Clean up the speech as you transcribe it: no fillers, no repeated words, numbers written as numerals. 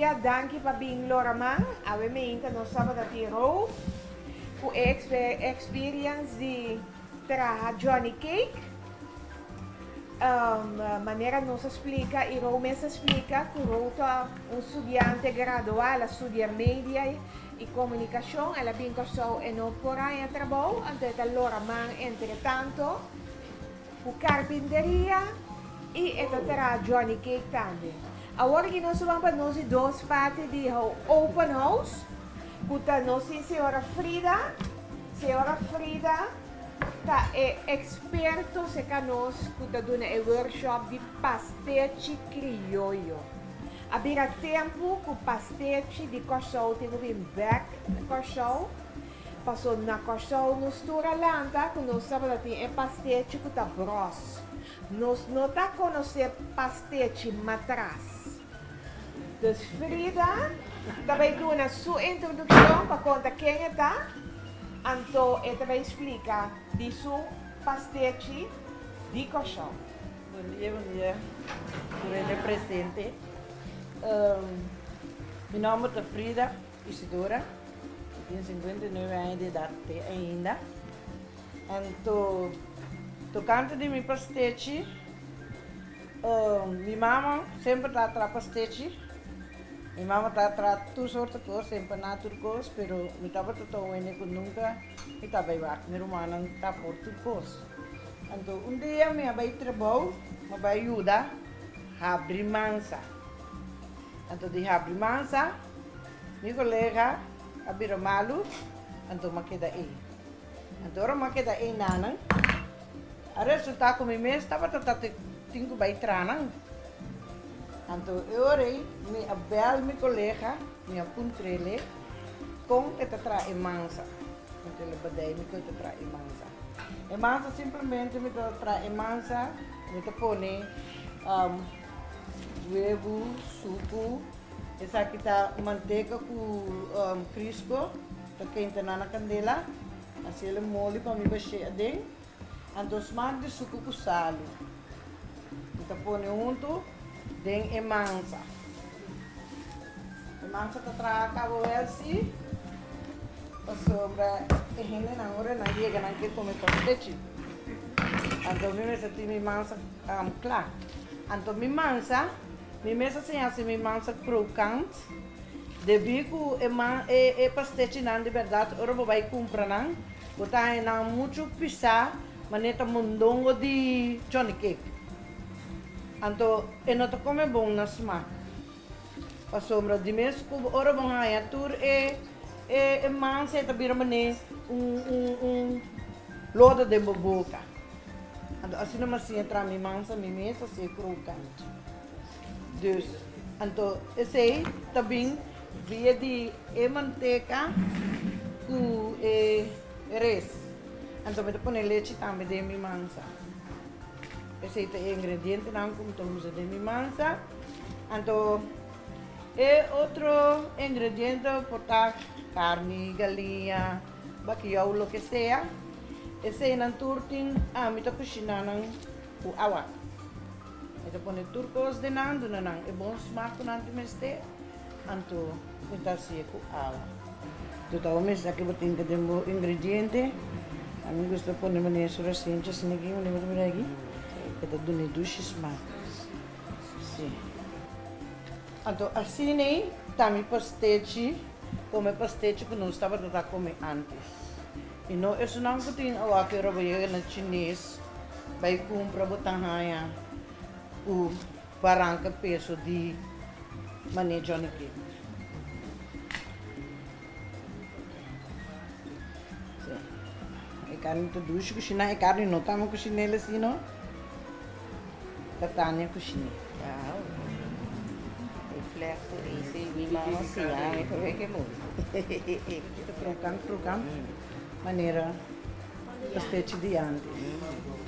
dia, danki pa bin lora man. Awe meinta nos tabata tin Roof ku e experience di traha Johnny Cake. Manera nos a splika i Roof mes a splika ku Roof ta un studiante graduá, el a studia media i komunikashon, el a bin Kòrsou e no por haña trabou, anto e ta lora man entre tanto. Ku karpinteria i e ta traha Johnny Cake tambe. Awor aki nos ta ban pa nos di dos parti di open house ku ta nos tin señora Frida. Señora Frida ta e eksperto serka nos ku ta duna e workshop di pastechi krioyo. A bira tempu ku pastechi di Kòrsou tin ku bin bèk Kòrsou. Paso na Kòrsou nos tur a lanta ku nos tabata tin e pastechi ku ta bròs. Nos no ta konosé pastechi matras. Dus Frida ta bai duna su introdukshon pa konta ken e ta, anto e ta bai splika di su pastechi di Kòrsou. Bon dia, bon dia tur hende presente. Mi nòmber ta Frida. Isidora, mi tin 59 aña di edat te ainda. Anto, tokante di mi pastechi, mi mama semper ta traha pastechi. Mi mama ta traha tur sorto kos, empaná tur kos, pero mi tabata ta un hende ku nunka mi ta bai wak mi rumannan ta por tur kos. Anto, un dia mi a bai trabou, mi a bai yuda habri mansa. Anto di habri mansa. Mi kolega a bira malu, anto m'a keda ei. Anto ora m'a keda ei nanan, a resultá ku mi mes tabata ta tin ku bai traha nan. Anto e ora ei mi a bèl mi kolega, mi a puntr'el kon e ta traha e mansa. Anto el a badai mi kon e ta traha e mansa. E mansa simplemente mi ta traha e mansa, mi ta pone webu, suku. Esaki ta manteka ku Crisco ta kenta nan na kandela. Hasi el moli pa mi bash'é aden. Anto smak di suku ku salu. Mi ta pone huntu den e mansa. E mansa ta traha kaba wèl si, pasobra e hendenan ora nan yega nan ke kome pastechi. Anto mi mester tin mi mansa kla. Anto mi mansa. Mi mes a siña hasi mi mansa krokant debí ku e man e e pastechinan di bèrdat ora bo bai kumpra nan bo ta haña nan muchu pisá manera ta mondongo di Johnny Cake. Anto e no ta kome bon na smak pasobra di mes ku ora bo haña tur e e e mansa e ta bira manera un un un lodo den bo boka. Anto asina mi a siña traha mi mansa mi mes a hasi krokant. Dus, anto esei ta bin via di e manteka ku e res. Anto mi ta pone lechi tambe den mi mansa. Esei ta e ingredientenan ku mi ta usa den mi mansa. Anto e otro ingrediente por ta karni, galiña, bakiyou, loke sea. Eseinan tur tin ami ta kushiná nan ku awa. Mi ta pone tur kos den nan, duna nan e bon smak ku nan tin mester, anto mi ta hasié ku awa. Tu ta mester aki bo tin den bo ingrediente. Ami gusta pone manera su rasinchi asina aki, manera bo ta mira aki, e ta duna e dushi smak. Si. Anto asina ei ta mi pastechi, kome pastechi ku nos tabata ta kome ántes. I no esunnan ku tin awa ku e roba yega na chines bai kumpra bo ta haña ku baranka peso di mané Johnny Cake. E karni ta dushi kushiná, e karni no ta kushin'el asina, ta Tania kushin'é. Wow. E vlechte ei si mi mama siña mi por ke muri. Ta krokant krokant manera pastechi di antes.